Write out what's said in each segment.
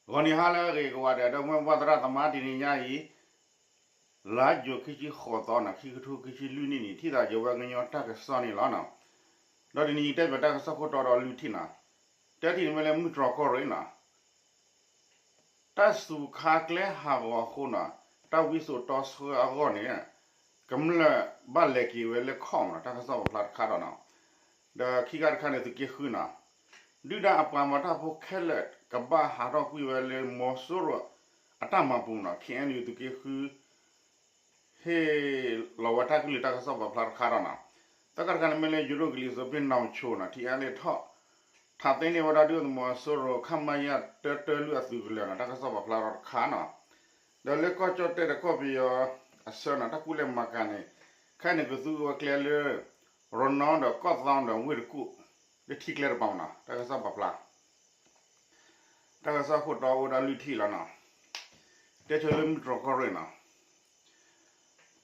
ဂီၤနံၤဟါလၢအဂ့ၤကိးဂၤဒဲး ဒီပုၢ်ဝဲၢ်သရၣ်သမါ တနံၤညါအံၤ လါယူၤခံဆံဃိးသီန့ၣ် ခံကထိခံဆံလွံၢ်နံၣ်န့ၣ် ထံၣ်သးယဝဲကညီတၢ်ကစီၣ်န့ၣ်လီၤ. ဒီးတနံၤအံၤတဲဘၣ်တၢ်ကစီၣ်ခိၣ်တီဒီးလွံၢ်ထံၣ်န့ၣ်, တထံၣ်န့ၣ်မ့ၢ်လၢမုၢ်တြီၢ်ကီၢ်ရ့ၣ်န့ၣ် တၢ်စူၤခါကျဲဟးဂီၤအဃိန့ၣ် တၢ်ဝံစိာ်တီဆှၢအဂီၢ်န့ၣ် ကမျၢၢ်ဘၣ်လဲၤက့ၤဝဲလၢခီၣ်မ့ၢ်န့ၣ် တၢ်ကစီၣ်ပာ်ဖျါတခါဒီးန့ၣ်, ဒီးခံခါတခါန့ၣ် သုးက့ဃုန့ၣ် ဒုၣ်ဒါအပှၤမၤတၢ်ဖိခဲလၢာ် ကဘၣ်ဟးထီၣ်ကွံာ်ဝဲလၢမီၤစိရိၤအတၢ်မၤပူၤန့ၣ် ခ့ၣ်အဲၣ်ယူၣ် သုးက့ဃု ဟ့ၣ်လီၤဝဲတၢ်ကလုၢ် တၢ်ကစီၣ်ပာ်ဖျါတခါဒီးန့ၣ်, သၢခါတခါန့ၣ်မ့ၢ်လၢ ယိၤဒိၣ်ကလံၤစိးဖ့ၣ်နီၣ်ဆိန့ၣ် ထံအါလဲၢ်ထီၣ် ထးသ့န့ၢ်ဝဲဒၣ်ဒုၣ်ဒါသုးမီၤစိရိၤ ခမရ တၢတၢလွံၢ်အသုးကလၢၤန့ၣ် တၢ်ကစီၣ်ပာ်ဖျါထီၣ်တခါန့ၣ်, ဒီးလၢကီၢ်ကၠီၣ်တဲၣ်ဒီးကီၢ်ပယီၤအဆၢန့ၣ် တၢ်ကူၣ်လဲၤမၤကၤန့ၣ် ခဲအံၤန့ၣ် ကသူဝဲကျဲလၢ ရီနီဒီးကီၢ်သီဒီးဝ့ၢ်တကူၣ် လၢထံကျဲတပၤမ့ၢ်န့ၣ် တၢ်ကစီၣ်ပာ်ဖျါ တၢ်ကစီၣ်ခိၣ်တီအိၣ်ဝဲဒၣ်လွံၢ်ထံၣ်လီၤန့ၣ်, တဲဆိလၢမုၢ်တြီၢ်ကီၢ်ရ့ၣ်န့ၣ်,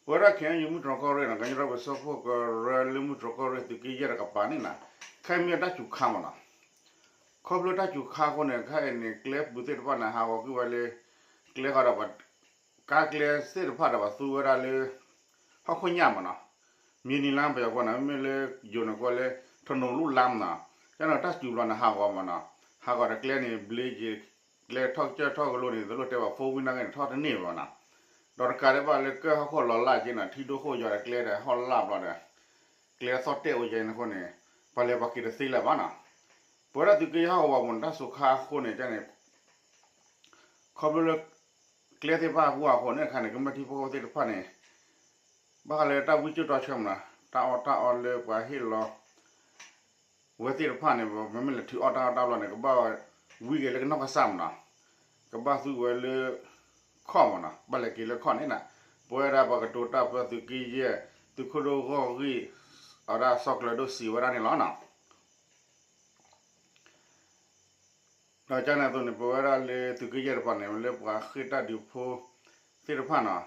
ပဝဲဒၣ် ခ့ၣ်အဲၣ်ယူၣ် မုၢ်တြီၢ်ကီၢ်ရ့ၣ်န့ၣ် ကညီဒီကလုာ်စၢဖှိၣ်ကရၢလၢမုၢ်တြီၢ်ကီၢ်ရ့ၣ်သုးက့ယဲၢ်တကပၤန့ၣ်န့ၣ်, ခဲအံၤမ့ၢ်တၢ်စူၤခါမ့ၢ်န့ၣ် ခါအံၤန့ၣ် ကျဲပူၤသ့ၣ်တဖၣ်န့ၣ် ဟးဂီၤကွံာ်ဝဲလၢ ကျဲဃီဒီး ကါကျဲသ့ၣ်တဖၣ်ဒီးပသူဝဲဒၣ်လၢ ဟီၣ်ခိၣ်ညၣ်မ့ၢ်န့ၣ်, မံၤနံၤလါပယီၤဖိန့ၣ် မ့မ့ၢ်လၢယိၤန့ၣ်ကိးလၢ ထနိလူလါမ့ၢ်န့ၣ်, ကန့ၣ်တၢ်စူၤဘျီန့ၣ် ဟးဂီၤမ့ၢ်န့ၣ်, ဟးဂီၤဒီးကျဲန့ၣ် ဘျ့က့ၤ ကျဲထီၣ်ကစၢၢ်ထီၣ်ကလိန့ၣ် တလိၣ်တဲဘၣ် four wheel နာ်က့န့ၣ် ထီၣ်တန့ၢ်ဘၣ်န့ၣ်, ဒီးတကးဒံးဘၣ်လၢကၢၢ်ဟီၣ်ခိၣ်လီၤလၢ်က့န့ၣ် ထံဒိၣ်ခိၣ်ယီၤဒီးကျဲဒီးဟီၣ်လၢ်ဘျီဒီး ကျဲသီၣ်တဲာ်အိၣ်က့န့ၣ်အဃိန့ၣ် ပှၤလဲၤပှၤက့ၤတသ့လၢၤဘၣ်န့ၣ်, ပဝဲဒၣ်သုးက့ယဲၢ်ဟီၣ်ကဝီၤပူၤန့ၣ် တၢ်စူၤခါအဃိန့ၣ်န့ၣ် ခီဖျိလၢ ကျဲသ့ၣ်တဖၣ်ဟူးဂဲၤအဃိန့ၣ် ခါန့ၣ် ကမျၢၢ်ထံဖိကီၢ်ဖိသ့ၣ်တဖၣ်န့ၣ် ဘၣ်ဃးလၢတၢ်ဝံစိာ်တီဆှၢမ့ၢ်န့ၣ် တၢ်အီၣ်တၢ်အီလၢပှၤဟ့ၣ်လီၤ ဝဲသ့ၣ်တဖၣ်န့ၣ် မ့မ့ၢ်လဲၤထုးအီၣ်တၢ်အီၣ်တၢ်အီဘျီန့ၣ် ကဘၣ်ဝံက့ၤလၢကနီၢ်ကစၢ်မ့ၢ်န့ၣ်, ကဘၣ်သူဝဲလၢ ခီၣ်မ့ၢ်န့ၣ်, ဘၣ်လဲၤက့ၤလၢခီၣ်န့ၣ်န့ၣ်, ပဝဲဒၣ်ပှၤကတိၤတၢ်ဖုသုးက့ယဲၢ် သုးခိၣ်ဒိၣ်ဂီၢ်ဂံၢ် အဝဲဒၣ်စီၤကျၢၤဒိၣ်စံးဝဲဒၣ်န့ၣ်လီၤန့ၣ်. ဒီးကန့ၣ်အသိးန့ၣ် ပဝဲဒၣ်လၢသုးက့ယဲၢ်တကပၤန့ၣ် လၢပှၤဃ့ၢ်တၢ်ဒုးဖိသ့ၣ်တဖၣ်န့ၣ်,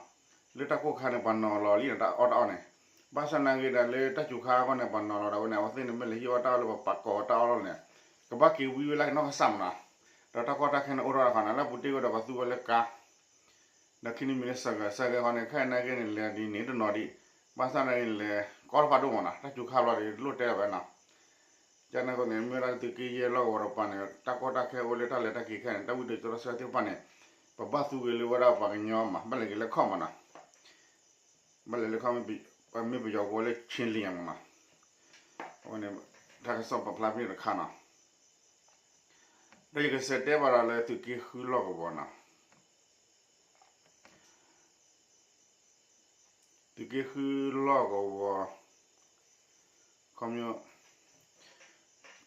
လၢတၢ်ကိၢ်ခါန့ၣ် ပှၤနီၤလီၤလံန့ၣ် တၢ်အီၣ်တၢ်အီန့ၣ်, ဘၣ်ဆၣ်နာ်က့ဒီးလၢတၢ်စူၤခါအဂီၢ်န့ၣ် ပှၤနီၤလီၤဒၣ်ဝဲန့ၣ် အဝဲသ့ၣ်န့ၣ်မ့ၢ်လဲၤဟံးအီၣ်တၢ်အီၣ်လၢပှၤပာ်ကီၤတၢ်အီၣ်လီၤန့ၣ်, ကဘၣ်က့ၤဝံဝဲလၢကနီၢ်ကစၢ်မ့ၢ်န့ၣ်, ဒီးတၢ်ကီတၢ်ခဲန့ၣ်အိၣ်ထီၣ်တခါန့ၣ် လၢပူၤတ့ၢ်ဝဲဒီးပှၤသူဝဲလၢကါ ဒီးခံနံၣ်မံၤလၢစဲးဂဲၤ စဲးဂဲၤဃီန့ၣ် ခဲအံၤနာ်က့န့ၣ် လဲၤဒ်န့ၣ်တနီၤဒံး, ဘၣ်ဆၣ်နာ်က့န့ၣ် လဲၤကီတဖၣ်ဒိၣ်မ့ၢ်န့ၣ် တၢ်စူၤခါဘျီဒီး တလိၣ်တဲလၢၤဝဲန့ၣ်, ကန့ၣ်အဃိန့ၣ် မ့ၢ်ဝဲဒၣ်လၢသုးက့ယဲၢ်လီၢ်ကဝီၤတကပၤန့ၣ် တၢ်ကီတၢ်ခဲအိၣ်လၢတၢ်လဲၤတၢ်က့ၤခဲအံၤန့ၣ် တၢ်ဝံတၢ်ကၠိတၢ်ဆှၢသ့ၣ်တဖၣ်န့ၣ် ပဘၣ်သူက့ၤလၢဝဲဒၣ်ပှၤကညီမ့ၢ် ဘၣ်လဲၤက့ၤလၢခီၣ်မ့ၢ်န့ၣ်, ဘၣ်လဲၤလၢခီၣ် မ့ၢ်ပယီၤကိးဝဲလၢ ခြေလျင် မ့ၢ်န့ၣ်, အဝဲန့ၣ် တၢ်ကစီၣ်ပာ်ဖျါဖဲန့ၣ်တခါန့ၣ်, ဒီးယကစံးတဲဘၣ်ဒီးလၢသုးက့ဃုလီၢ်ကဝီၤန့ၣ် သုးက့ဃုလီၢ်ကဝီၤ, ခီ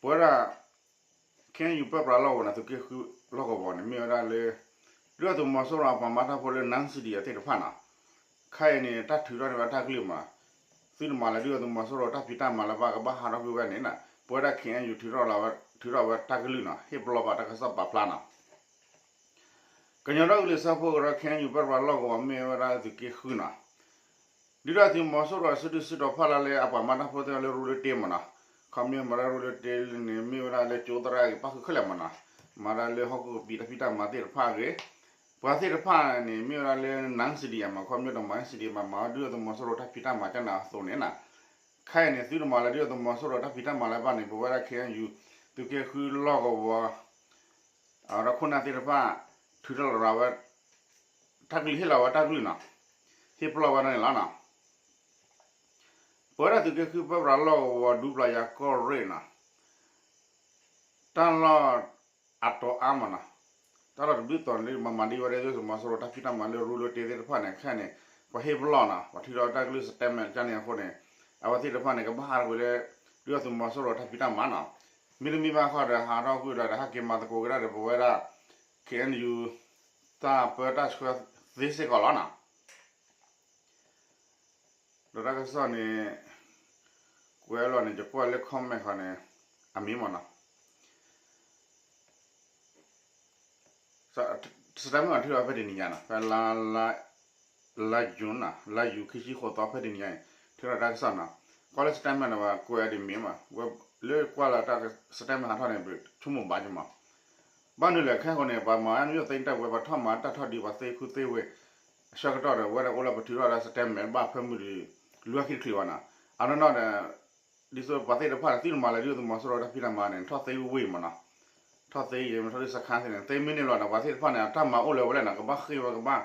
ပဝဲဒၣ် ခ့ၣ်အဲၣ်ယူၣ် ပၢပြးလီၢ်ကဝီၤန့ၣ် သုးက့ဃုလီၢ်ကဝီၤန့ၣ် မ့ၢ်ဝဲဒၣ်လၢ ဒုၣ်ဒါသုးမီၤစိရိၤအပှၤမၤတၢ်ဖိလၢ နၢစံဒံၣ်အသ့ၣ်တဖၣ်န့ၣ်, ခဲအံၤန့ၣ် တၢ်ထုးထီၣ်န့ၢ်ဝဲတၢ်ကလုၢ်မ့ၢ် သုတမၤလၢဒုၣ်ဒါသုးမီၤစိရိၤတၢ်ဖံးတၢ်မၤလၢၤဘၣ် ကဘၣ်ဟးထီၣ်ကွံာ်ဝဲန့ၣ်န့ၣ် ပဝဲဒၣ် ခ့ၣ်အဲၣ်ယူၣ် ထုးထီၣ်လီၤဝဲ ထုးထီၣ်ဝဲတၢ်ကလုၢ်န့ၣ် ဟ့ၣ်ပလီၢ်ဘၣ်တၢ်ကစီၣ်ပာ်ဖျါန့ၣ် ကညီဒီကလုာ်စၢဖှိၣ်ကရၢ ခ့ၣ်အဲၣ်ယူၣ် ပၢပြးလီၢ်ကဝီၤ မ့ၢ်ဝဲဒၣ်သုးက့ဃုန့ၣ်, ဒုၣ်ဒါသုးမီၤစိရိၤစုဒုၣ်စုတီၤဖီလာ်လၢအပှၤမၤတၢ်ဖိသ့ၣ်တဖၣ်လၢရူလၢတ့မ့ၢ်န့ၣ်, ခီမ့ၢ်မၤတၢ်ရူလၢတ့န့ၣ် မ့ၢ်ဝဲဒၣ်လၢကၠိသရၣ်အဂ့ၤ ပၣ်ဃုာ်ခဲလၢာ်မ့ၢ်န့ၣ်, မၤတၢ်လၢဟီၣ်ခိၣ်ကပံာ်တၢ်ဖံးတၢ်မၤသ့ၣ်တဖၣ်အဂ့ၤ, ပှၤသ့ၣ်တဖၣ်န့ၣ် မ့ၢ်ဝဲဒၣ်လၢ နၢစံဒံၣ်အမ့ၢ် ခီမ့ၢ်တမၤ နၢစံဒံၣ် မၤမၤဝဲဒုၣ်ဒါသုးမီၤစိရိၤတၢ်ဖံးတၢ်မၤကန့ၣ်အသိးန့ၣ်န့ၣ်, ခဲအံၤန့ၣ် သုတမၤလၢဒုၣ်ဒါသုးမီၤစိရိၤတၢ်ဖံးတၢ်မၤလၢၤဘၣ်န့ၣ် ပဝဲဒၣ် ခ့ၣ်အဲၣ်ယူၣ် သုးက့ဃုလီၢ်ကဝီၤ ဒီးခိၣ်နၢ်သ့ၣ်တဖၣ် ထုးထီၣ်လီၤဝဲ တၢ်ကလုၢ် ဟ့ၣ်လီၤဝဲတၢ်ကလုၢ်န့ၣ်, ဟ့ၣ်ပလီၢ်ဝဲဒၣ်န့ၣ်လီၤန့ၣ်, ပဝဲဒၣ်သုးက့ဃု ပၢပြးလီၢ်ကဝီၤ ဒူပျၤယၤကီၢ်ရ့ၣ်န့ၣ် တၢ်လီၢ်အတီၤအါမ့ၢ်န့ၣ်, တၢ်လီၢ်တဘျုးတီၤန့ၣ် မၤမၤဒ်ဝဲဒၣ်သုးမီၤစိရိၤတၢ်ဖံးတၢ်မၤလၢရူလၢတ့သ့ၣ်တဖၣ်န့ၣ် ခဲအံၤန့ၣ် ပှၤဟ့ၣ်ပလီၢ်န့ၣ် ပှၤထုးထီၣ်တၢ်ကလုၢ် စတဲမဲာ် ကန့ၣ်အဃိန့ၣ် အဝဲသ့ၣ်တဖၣ်န့ၣ် ကဘၣ်ဟးထီၣ်ကွံာ်လၢ ဒုၣ်ဒါသုးမီၤစိရိၤတၢ်ဖံးတၢ်မၤန့ၣ်, မ့တမ့ၢ်ဘၣ်ဃီဒီး ဟးထီၣ်ကွံာ်ဒီး ဟဲက့ၤမၤသကိးက့ၤဒၣ်ဒီး ပဝဲဒၣ် ခ့ၣ်အဲၣ်ယူၣ် တၢ်ပၢတၢ်ဆှၢသ့စ့ၢ်ကီးလီၤန့ၣ်. ဒီးတၢ်ကစီၣ်န့ၣ် ကွဲးလီၤန့ၣ် ယကွၢ်လၢ comment ဃီန့ၣ် အမ့ၢ်မ့ၢ်န့ၣ် statement ထုးထီၣ်ဖဲတနံၤညါန့ၣ် ဖဲလါ လါယူၤန့ၣ် လါယူၤခံဆံဃိးသီ ဖဲတနံၤညါန့ၣ် ထုးထီၣ်တၢ်ကစီၣ်န့ၣ် ကွၢ်လၢ statement န့ၣ် ပှၤကွဲးဒ်မ့ၢ်မ့ၢ် လၢကွၢ်လၢတၢ် statement ဟးထီၣ်န့ၣ် ဆိကမိၣ်ဘၣ်က့ၤမ့ၢ် ဘၣ်မနုၤလဲၣ် ခဲအံၤန့ၣ် ပှၤမၤအါန့ၢ်သ့တၢ်ပှဲၤ ပှၤထီၣ်မၤတၢ်ထီၣ်ဒုး ပှၤသ့ခူသ့ဝ့ၤ အဆၢကတီၢ်ဒီး ဝဲဒၣ်အိၣ်လၢပထုးထီၣ်ဒီး statement ဘၣ်ဖၢမုၢ်ဒီး လူၤအခံတချုးဘၣ်နီၤ. အနီၢ်နီၢ်ဒီး ဒ်သိးပှၤသ့ၣ်တဖၣ်န့ၣ် သုတမၤလၢဒုၣ်ဒါသုးမီၤစိရိၤတၢ်ဖံးတၢ်မၤန့ၣ် ထီၣ်သ့ဝ့ၤမးနီၤ, ထီၣ်သ့ယဲၢ်မ့ၢ်ထီၣ်ဒုးစခါသ့ၣ်န့ၣ် သ့မ့ၢ်န့ၣ်လီၤဒီး ပှၤသ့ၣ်တဖၣ်န့ၣ် အတၢ်မၤအိၣ်လၢဝဲလဲၣ်နီၤ ကဘၣ်ဃ့ၢ်ဝဲကဘၣ်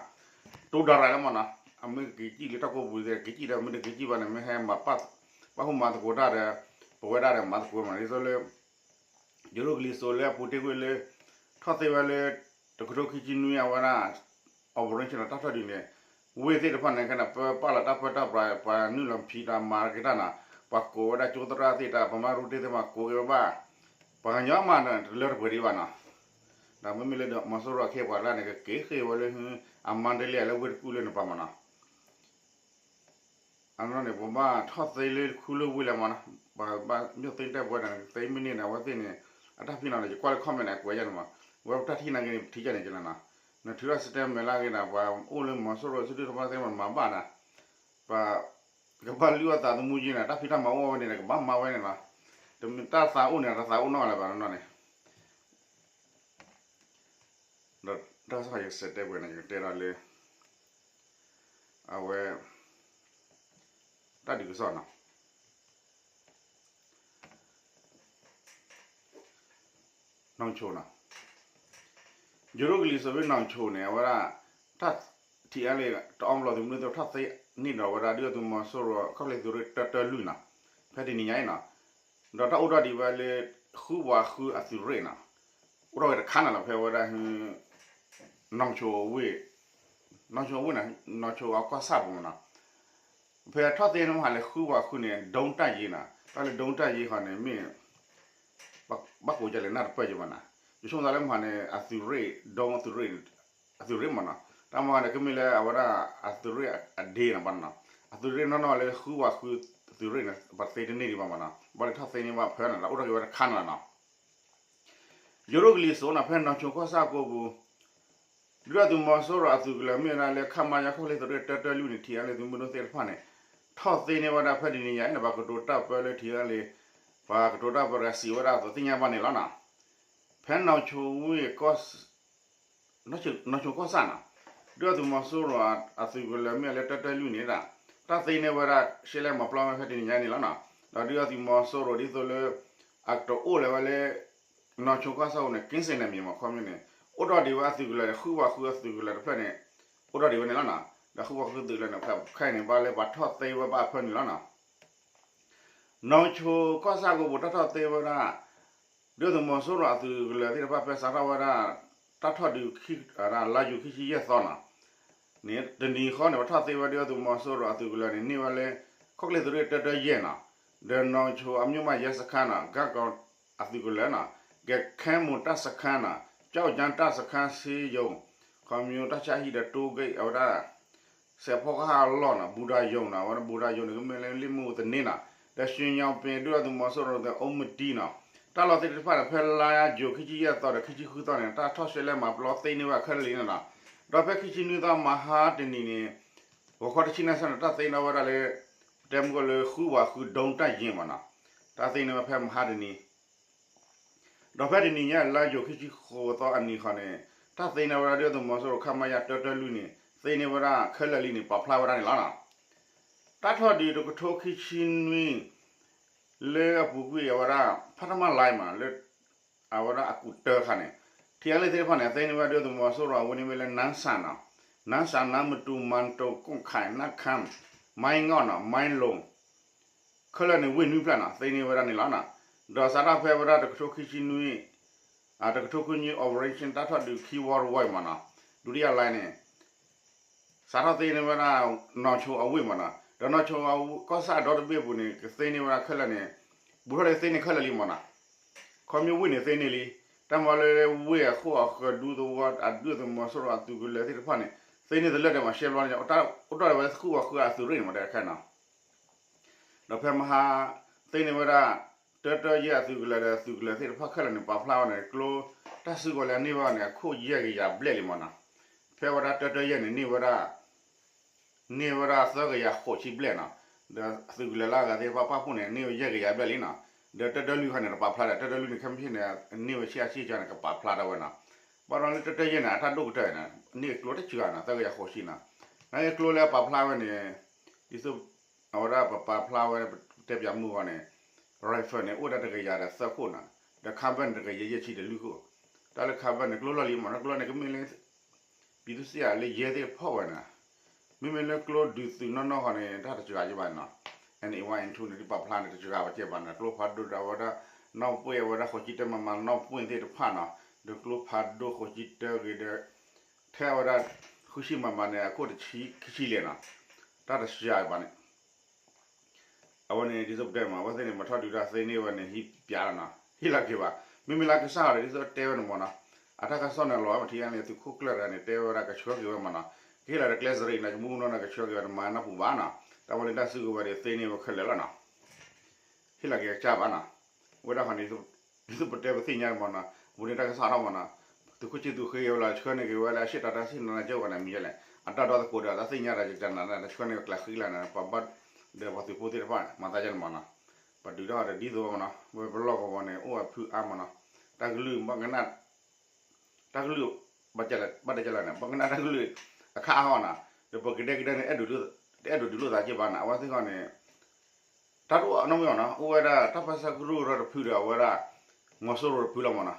တိၢ်ဒၣ်ရၤလၢမးနီၤ, အမ့ၢ်ကက့ၤစံၣ်လၢတၢ်ကိးပူၤသ့ၣ် က့ၤစံၣ်ဒီး မ့ၢ်တက့ၤစံၣ်ဘၣ်န့ၣ် မ့ၢ်ဟဲမၤပာ် ပာ်ဃုာ်မၤသကိးတၢ်ဒီး ပဝဲဒၣ်ဒီးမၤသကိးမး ဒ်သိးလၢ ယိၤရိကလံၤစိးလၢအပူၤတ့ၢ်ကွံာ်လၢ ထီၣ်သ့ဝဲလၢ တကထိခံဆံနွံအဝဲဒၣ် operation တၢ်ထီၣ်ဒုးန့ၣ် ဝ့ၢ်သ့ၣ်တဖၣ်န့ၣ် ခဲန့ၣ် ပပာ်လီၤတၢ်ပၢတၢ်ပြး ပှၤနုာ်လီၤဖံးတၢ်မၤက့ၤတၢ်နီၤ, ပှၤကိးဝဲဒၣ်ကၠိသရၣ်သ့ၣ်တၢ် ပမၤရူတ့ၢ်သ့ၣ်မး ကိးက့ၤဝဲဘၣ်, ပှၤကညီမးဒီး တလၢတပှဲၤဒံးဘၣ်နီၤ, ဒီးမ့မ့ၢ်လၢမီၤစိရိၤအခ့အပှၤလၢန့ၣ် ကက့ၤဃ့ၢ်ဝဲလၢ အမါဒလ့အလၢဝ့ၢ်တကူၣ်လၢန့ၣ်ပှၤမးနီၤ အနီၢ်န့ၣ် ပဘၣ်ထီၣ်သ့လၢခူလၢဝ့ၢ်လဲၣ်မးနီၤ, ပှၤဘၣ်မ့ၢ်သ့တၢ်ပှဲၤန့ၣ် သ့မ့ၢ်န့ၣ်ဒီး အဝဲသ့ၣ်န့ၣ် အတၢ်ဖံးနီၤန့ၣ် ယကွၢ်လၢ comment န့ၣ် အကွဲးယဲန့ၣ်မး, ဝဲပတၢ်ထံၣ်နာ်က့န့ၣ် ပထံၣ်ယဲန့ၣ်ကလၢနီၤ, နထုးထီၣ် statement လၢအဂ့ၤဒီး ပှၤအိၣ်လၢမီၤစိရိၤ စုဒုၣ်တဖၣ်သ့ၣ်မးမၤဘၣ်ဒီး ပှၤ ကဘၣ်လုၢ်အီၣ်သးသမူက့ၤန့ၣ် တၢ်ဖံးတၢ်မၤအိၣ်ဝဲန့ၣ် ကဘၣ်မၤဝဲန့ၣ်လီၤ, တမ့ၢ်တၢ်သးအိၣ်န့ၣ် တသးအိၣ်နီတဂၤလၢၤဘၣ်နီၤန့ၣ် ဒီးတၢ်ကစီၣ်ယကစဲးတဲပှဲၤန့ၣ် ယကတဲဒီးလၢ အဝဲ တၢ်ဒုးကစီၣ်နီၤ, နီၢ်ဆိနီၤ, ယိၤရိကလံၤစိးဝ့ၢ်နီၢ်ဆိန့ၣ် အဝဲဒၣ် တၢ် ထံးအါလၢ တအီဘျီသုးမုၢ်ဒိၣ်ထီၣ်သ့န့ၢ်ဒီးဝဲဒၣ် ဒုၣ်ဒါသုးမီၤစိရိၤ ခီၣ်ချ့သုးရ့ၣ်တၢတၢလွံၢ်နီၤ, ဖဲတနံၤညါအံၤနီၤ, ဒီးတၢ်အိၣ်ထီၣ်ဒံးဝဲလၢ ဃုဝးဃုအသုးရ့ၣ်နီၤ, အိၣ်ထီၣ်ဝဲတခါန့ၣ်လီၤ ဖဲဝဲဒၣ် နီၢ်ဆိဝ့ၢ် နီၢ်ဆိဝ့ၢ်န့ၣ် နီၢ်ဆိအကီၢ်ဆၣ်ပူၤမးနီၤ, ဖဲထီၣ်သ့န့ၣ်မဟါလၢဃုဝးဃုန့ၣ် ဒုံးတပ်ရင်းနီၤ, တၢ်လၢ ဒုံးတပ်ရင်း ဃီန့ၣ်မ့ၢ် ဘၣ်ကိးကလဲၣ်နၢ်တပၢၢ်ယဘၣ်နီၤ, ယဆိကမိၣ်သးလၢမဟါန့ၣ် အသုးရ့ၣ် ဒုံးအသုးရ့ၣ် အသုးရ့ၣ်မးနီၤ, တၢ်မၤန့ၣ် ကမ့ၢ်လၢအဝဲဒၣ်အသုးရ့ၣ်အဒ့နီၤဘၣ်နီၤ, အသုးရ့ၣ်နီၢ်နီၢ်လၢဃုဝးဃုသုးရ့ၣ်န့ၣ် ပှၤသ့တန့ၢ်ဒံးဘၣ်မးနီၤ, ဘၣ်လၢထီၣ်သ့န့ၢ်ဘၣ်ဖဲန့ၣ်လီၤ အိၣ်ထီၣ်က့ၤဝဲတခါန့ၣ်လီၤနီၤ ယိၤရိကလံၤစိးနီၤ ဖဲနီၢ်ဆိကီၢ်ဆၣ်ကိးပူၤ ဒုၣ်ဒါသုးမီၤစိရိၤအသုးကလၢၤမ့ၢ်ဝဲဒၣ်လၢ ခမရ ခီၣ်ချ့သုးရ့ၣ်တၢတၢလွံၢ်န့ၣ် ထံးအါလၢသုးမုၢ်ဒိၣ်သ့ၣ်တဖၣ်န့ၣ် ထီၣ်သ့န့ၢ်ဝဲဒၣ်ဖဲတနံၤညါအံၤန့ၣ် ပှၤကတိၤတၢ်ပၢလၢထံးအါလၢ ပှၤကတိၤတၢ်ပၢတဂၤစံးဝဲဒၣ်အသိးသ့ၣ်ညါဘၣ်န့ၣ်လီၤနီၤ. ဖဲနီၢ်ဆိဝ့ၢ် နီၢ်ဆိကီၢ်ဆၣ်နီၤ ဒုၣ်ဒါသုးမီၤစိရိၤအသုးကလၢၤမ့ၢ်လၢတၢတၢလွံၢ်န့ၣ်ဒၣ် တၢ်သ့န့ၢ်ဝဲဒၣ် ရှဲလဲမၤပျီဝဲဖဲတနံၤညါန့ၣ်လီၤနီၤ. ဒီးဒုၣ်ဒါသုးမီၤစိရိၤဒ်သိးလၢ အကတအိၣ်လၢၤဝဲလၢ နီၢ်ဆိကီၢ်ဆၣ်ပူၤန့ၣ် ကင်းစင်နယ်မြေမး ခီပညီန့ၣ် အိၣ်ထီၣ်ဒံးဝဲအသုးကလၢၤန့ၣ် ဃုဝးဃုအသုးကလၢၤတဖျၢၣ်န့ၣ် အိၣ်ထီၣ်ဒံးဝဲန့ၣ်လီၤနီၤ. ဒီးဃုဝးဃုသုးကလၢၤန့ၣ် ခဲအံၤန့ၣ် ဘၣ်လၢပှၤထီၣ်သ့ဝဲဘၣ်အဖၢနုာ်လီၤနီၤ. နီၢ်ဆိကီၢ်ဆၣ်ကိးပူၤတၢ်ထီၣ်သ့ဝဲဒၣ် ဒုၣ်ဒါသုးမီၤစိရိၤအသုးကလၢၤသ့ၣ်တဖၣ်ဖဲစးထီၣ်ဝဲဒၣ် တၢ်ထီၣ်ဒုးခံ လါယူၤခံဆံယဲၢ်သီနီၤ န့ၣ် တနံၤဃီန့ၣ် ပှၤထီၣ်သ့ဝဲဒၣ်ဒုၣ်ဒါသုးမီၤစိရိၤအသုးကလၢၤန့ၣ် န့ၢ်ဝဲလၢ ခီၣ်ချ့သုးရ့ၣ်တၢတၢယဲၢ်နီၤ, ဒီးနီၢ်ဆိအမျိးမးယဲစခါနီၤ ကၢ်ကီၤအသုးကလၢၤနီၤ, ကဲခဲမိၢ်တၢ်စခါနီၤ ကၠီၣ်ကၠၢ်တၢ်စခါ စ့ယိၤ ခီဖျိတၢ်ဆါဟံၣ်ဒီးတိဂိတ်အဝဲဒၣ် စဲးဖီကဟၣ်အလီၢ်နီၤ ဘူဒၤယိၤနီၤ အဝဲဒၣ်ဘူဒၤယိၤန့ၣ် ကမ့ၢ်လၢလ့ၣ်မုၢ်သန့နီၤ, ဒီးရွှေညောင်ပင်ဒုၣ်ဒါသုးမီၤစိရိၤဒီးအိၣ်မတံနီၤ, တၢ်လီၢ်သ့ၣ်တဖၣ်န့ၣ် ဖဲလါယူၤခံဆံယဲၢ်သီဒီးခံဆံဃုသီန့ၣ် တၢ်ထီၣ်ရှဲလဲမၤပျီသ့န့ၢ်ဝဲခဲလၢာ်လံန့ၣ်နီၤ, ဒီးဖဲခံဆံနွံသီမဟါတနံၤန့ၣ် ဂီၤခီတဆံနၣ်ရံၣ်န့ၣ် တၢ်သ့န့ၢ်ဝဲဒၣ်လၢ ပတဲမုၢ်ကီၢ်လၢဃုဝးဃုဒုံးတပ်ရင်းမးနီၤ, တၢ်သ့န့ၢ်ဝဲဖဲမဟါတနံၤ ဒီးဖဲတနံၤညါလါယူၤခံဆံဃိးသီအနံၤဃီန့ၣ် တၢ်သ့န့ၢ်ဝဲဒၣ်ဒုၣ်ဒါသုးမီၤစိရိၤ ခမရ တၢတၢလွံၢ်န့ၣ် သ့န့ၢ်ဝဲဒၣ်ခဲလၢာ်လံန့ၣ် ပာ်ဖျါဝဲဒၣ်န့ၣ်လီၤနီၤ. တၢ်ထီၣ်ဒုးတကထိခံဆံနွံ လၢအပူၤကွံာ်အဝဲဒၣ် ဖးတမၢ်လါမး လၢ အဝဲဒၣ်အကူးတၢခါန့ၣ် ထံးအါလၢသ့ၣ်တဖၣ်န့ၣ် သ့န့ၢ်ဝဲဒၣ်ဒုၣ်ဒါသုးမီၤစိရိၤအဝ့ၢ်န့ၣ်မ့ၢ်လၢ နါစၣ်နီၤ, နါစၣ် နါမတူၤ မၢ်တိၤ ကိၣ်ခၢၣ် နၢ်ခၢၣ် မၢ်ငီၣ်နီၤ မၢ်လိၤ ခဲလၢာ်န့ၣ် ဝ့ၢ်နွံဖျၢၣ်နီၤ သ့န့ၢ်ဝဲဒၣ်န့ၣ်လီၤနီၤ. ဒီးစးထီၣ်ဖဲဝဲဒၣ်တကထိခံဆံနွံ တကထိခွံနွံ operation တၢ်ထီၣ်ဒုးခံဝီတဝီအံၤမးနီၤ ဒုတိယလှိုင်းန့ၣ် စးထီၣ်သ့န့ၢ်ဝဲဒၣ် နီၢ်ဆိအဝ့ၢ်မးနီၤ ဒီးနီၢ်ဆိကီၢ်ဆၣ်ဒီတဘ့ၣ်အပူၤန့ၣ် ကသ့န့ၢ်ဝဲဒၣ်ခဲလၢာ်န့ၣ် ဘူးထီၣ်လၢသ့န့ၢ်ခဲလၢာ်လံမးနီၤ ခီဖျိဝ့ၢ်န့ၣ်သ့န့ၢ်လံ တၢ်မၤလၢဝ့ၢ်အဃိအဃၢၤဒူသဝီအဒုၣ်ဒါသုးမီၤစိရိၤအသုးကလၢၤသ့ၣ်တဖၣ်န့ၣ် သ့န့ၢ်တလၢာ်ဒီးမးရှဲဘျီန့ၣ် အိၣ်ထီၣ်ဝဲဃုဝးဃုအသုးရ့ၣ်န့ၣ်မးတခါနီၤ ဒီးဖဲမဟါ သ့န့ၢ်ဝဲဒၣ် တၢတၢယဲၢ်အသုးကလၢၤဒီးသုးကလၢၤသ့ၣ်တဖၣ်ခဲလၢာ်န့ၣ် ပာ်ဖျါဝဲန့ၣ် ကျိ တၢ်စုကဝဲၤလၢအန့ၢ်ဘၣ်န့ၣ် အခိၣ်ယဲၢ်ကယၤဘျဲၣ်လံမးနီၤ ဖဲဝဲဒၣ်တၢတၢယဲၢ်န့ၣ် န့ၢ်ဝဲဒၣ် န့ၢ်ဝဲဒၣ်သၢကယၤဃိးဆံဘျဲၣ်နီၤ ဒီးသုးကလၢၤလၢအဂၤသ့ၣ်တဖၣ်ပာ်ဖှိၣ်န့ၣ် န့ၢ်ဝဲယဲၢ်ကယၤဘျဲၣ်လံနီၤ ဒီးတၢတၢလွံၢ်ခါန့ၣ် တပာ်ဖျါဒီး တၢတၢလွံၢ်န့ၣ် ခဲမုၢ်ဆ့ၣ်န့ၣ် န့ၢ်ဝဲဆံးအါဆံးကၠီန့ၣ် ကပာ်ဖျါထီၣ်ဝဲနီၤ ဘၣ်ဒီးလၢတၢ်တၢ်ယဲၢ်န့ၣ် အတၢ်ဒိၣ်ကတၢၢ်န့ၣ် န့ၢ်ကျိတစှၤနီၤ သၢကယၤဃိးဆံနီၤ. နာ်က့ကျိလၢပာ်ဖျါဝဲန့ၣ် ဒ်သိး အဝဲဒၣ်ပပာ်ဖျါဝဲ တဲပၠးမုၢ်ဂီၢ်န့ၣ် rifle န့ၣ် အိၣ်ဝဲဒၣ်တကယၤဒီးသၢခိၣ်နီၤ, ဒီး carbine န့ၣ် တကယၤယဲၢ်ဆံဒီးလွံၢ်ခိၣ်, တၢ်လၢ carbine န့ၣ် ကျိလီၢ်လံၤမးနီၤ, ကျိန့ၣ် ကမ့ၢ်လၢ ပံသူစ့ယၤလၢယဲၢ်သ့ၣ်တဖၣ်ဝဲနီၤ, မ့မ့ၢ်လၢကျိဒုးသုးနီၢ်နီၢ်ဃီန့ၣ် တၢ်တစှၤက့ဘၣ်နီၤ, N A one N two န့ၣ် ဒ်ပာ်ဖျါန့ၣ် တစှၤဘၣ်က့ဘၣ်နီၤ, ကျိဖးဒိၣ်ဒီးအဝဲဒၣ် နီၣ်ပှ့ၢ်အဝဲဒၣ်ဃိးဆံတၢမမါနီၣ်ပှ့ၢ်သ့ၣ်တဖၣ်နီၤ, ဒီးကျိဖးဒိၣ်ဃိးဆံတၢဂ့ၤဒီး ထဲအဝဲဒၣ် ဃုဆံမမါန့ၣ် အခိၣ်တဆံခံဆံလဲၣ်နီၤ, တၢ်တစှၤဘၣ်န့ၣ် အဝဲန့ၣ်ဒ်သိးပတဲမး အဝဲသ့ၣ်န့ၣ် မၤထီၣ်ဒုးတၢ်သ့န့ၢ်ဝဲန့ၣ် ဟံးပၠးလီၤနီၤ, ဟ့ၣ်လီၤက့ၤဘၣ်, မ့မ့ၢ်လၢကစၢ်ဟီဒီးဒ်သိးတဲဝဲန့ၣ်မးနီၤ, အတၢ်ကစီၣ်န့ၣ်လီၤဝဲပထံၣ်န့ၣ် သုးခိၣ်ကျၢၢ်တဂၤန့ၣ် တဲဝဲဒၣ်ကဆှၢက့ၤဝဲမးနီၤ, ကဟ့ၣ်လီၤဒီးကျဲစရံးနီၤ ကမူနီၤ ကဆှၢက့ၤဝဲတမၤနီၢ်ပူၤဘၣ်နီၤ, တၢ်ဝဲလၢတၢ်စုကဝဲၤဒီးသ့န့ၢ်ဝဲခဲလၢာ်လီၤနီၤ ဟ့ၣ်လီၤက့ၤကစၢ်ဘၣ်နီၤ, ဝဲဒၣ်ဃီန့ၣ် ဒ်သိးပတဲပသ့ၣ်ညါမးနီၤ, ပူၤန့ၣ်တၢ်ကစီၣ်ထီၣ်မးနီၤ, သုးခိၣ်ဆံသူးဃ့ဝဲလီၤ ဆှၢန့ၢ်က့ၤဝဲလၢအရှေ့တောင်တိုင်းစစ်ဌာနချုပ်ဝဲန့ၣ် မံၤယဲလဲၣ်, အတၢ်ဒီသကိးဒီး အတၢ်သ့ၣ်ညါဒီး ကနၤဒီး ဆှၢန့ၢ်က့ၤကျးဃံလၢ်န့ၣ် ပှၤဘၣ်ဒီးပှၤသုးဖိသ့ၣ်တဖၣ် မၤသးယဲန့ၣ်မးနီၤ, ပဒုးထီၣ်ဒီးဒ်သိးဝဲမးနီၤ, ဝဲပလီၢ်ကဝီၤန့ၣ် အိၣ်အဖုအါမးနီၤ, တၢ်ကလုၢ်ဘၣ်ကနၣ် တၢ်ကလုၢ် ဘၣ်တဲလဲၣ်န့ၣ် ဘၣ်ကနၣ်တၢ်ကလုၢ်အခါအါအီၤနီၤ, ဒီးပကဒဲကဒဲန့ၣ် တအဲၣ်ဒိးဒုးလိာ်သးက့ဘၣ်နီၤ, အဝဲသ့ၣ်ဃီန့ၣ် တၢ်တအိၣ်နီတမံၤအီၤနီၤ, အိၣ်ဝဲဒၣ်တၢ်ပၢဆှၢကရူၢ်ကရၢတဖုဒီးအဝဲဒၣ် မီၤစိရိၤတဖုလီၤမးနီၤ,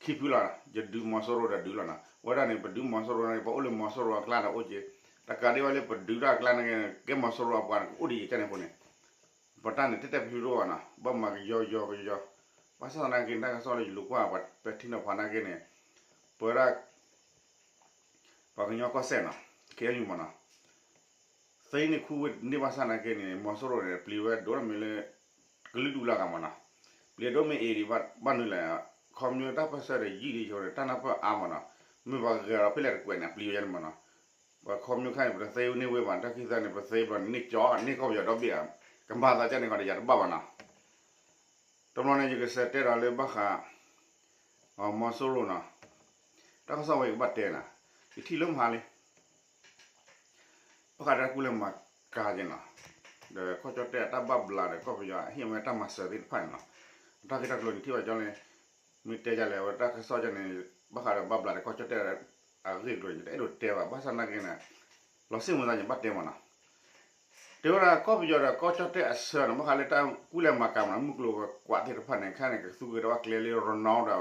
ခံဖုလီၤ, ယဒုးမီၤစိရိၤဒီးဒုးလီၤနီၤ, ဝဲဒၣ်န့ၣ် ပဒုးမီၤစိရိၤန့ၣ် ပအိၣ်လၢမီၤစိရိၤအကျါန့ၣ်အိၣ်က့ၤ, တကးဒံးဘၣ်လၢပဒုးတၢ်အကျါန့ၣ် ကဲမီၤစိရိၤအပှၤန့ၣ် ကအိၣ်ဒံးယကဲန့ၣ်အဃိန့ၣ် ပတၢ်န့ၣ် တဲတဲဖျုးဖျုးတအိၣ်ဘၣ်နီၤ, ဘၣ်မၤကယီယီကယီ, ဘၣ်ဆၣ်သနာ်က့ တၢ်ကစီၣ်လၢယလူၤကွၢ် ပှၤပဲာ်ထံနီၤဖးနာ်က့န့ၣ် ပဝဲဒၣ် ပှၤကညီကီၢ်စဲၣ်နီၤ ခဲအံၤမးနီၤ, သ့န့ၢ်ခူဝ့ၢ်န့ၢ်ဘၣ်ဆၣ်နာ်က့န့ၣ် မီၤစိရိၤန့ၣ် ပျံၤဝဲဒိၣ်မ့ၢ်လၢ ကလုာ်ဒူၣ်လၢအဂၤမးနီၤ, ပျံၤဒိၣ်မ့ၢ်အ့ၣ်ဒံးဘၣ်နုၤလဲၣ်, ခီဖျိတၢ်ပၢဆှၢဒီးယံာ်ဒံးဆိန့ၣ် တၢ်နၢ်ပၢၢ်အါမးနီၤ, မ့ၢ်ပှၤဂဲၤဒီးဖဲလဲၣ်တကွဲးန့ၣ် ပျံၤဝဲယဲန့ၣ်မးနီၤ, ပှၤခီဖျိခါန့ၣ် ပတသ့န့ၢ်ဝ့ၢ်ဘၣ် တၢ်ခံသၢန့ၣ် ပသ့ဘျီန့ၣ် န့ၢ်ကၠီ န့ၢ်ကီၢ်ပယီၤဒီဘ့ၣ်ဧါ, ကမၤသးကန့ၣ်ဃီဒီးယၤတဘၣ်ဘၣ်နီၤ တဘျီန့ၣ် ယကစးတဲဒီးလၢဘၣ်ဃး မီၤစိရိၤနီၤ, တၢ်ကစီၣ်ဝဲယကဘၣ်တဲနၤ, ယထံၣ်လၢမဟါလံ, ဘၣ်ဃးဒီးတၢ်ကူၣ်လဲၤမၤကၤက့ၤနီၤ, ဒီးကီၢ်ကၠီၣ်တဲၣ်အတၢ်ဘၣ်ဘျးဒီးကီၢ်ပယီၤဟ့ၣ်ဝဲတၢ်မၤစၢၤသ့ၣ်တဖၣ်န့ၣ်နီၤ, တၢ်ဂ့ၢ်တၢ်ကျိၤန့ၣ်ထံၣ်ဘၣ်ကၠီလံ, မ့ၢ်တဲယလဲၣ် အဝဲတၢ်ကစီၣ်ကန့ၣ် ဘၣ်ဃးဒီးဘၣ်ဘျးဒီးကီၢ်ကၠီၣ်တဲၣ်အဂ့ၢ်အကျိၤန့ၣ် တအဲၣ်ဒိးတဲဘၣ် ဘၣ်ဆၣ်နာ်က့န့ၣ် လီၤစ့ၣ်မုာ်သးန့ၣ် ဘၣ်တဲမးနီၤ တဲဝဲဒၣ်ကီၢ်ပယီၤဒီးကီၢ်ကၠီၣ်တဲၣ်အဆၢနီၤ ဘၣ်ဃးလၢတၢ်ကူၣ်လဲၤမၤကၤမးနီၤ မုၢ်ကျိၤဝဲၤကွာ်သ့ၣ်တဖၣ်န့ၣ် ခဲန့ၣ် ကသူဝဲဒၣ်ကျဲလၢ ရနီဒီးကီၢ်သီနီၤ,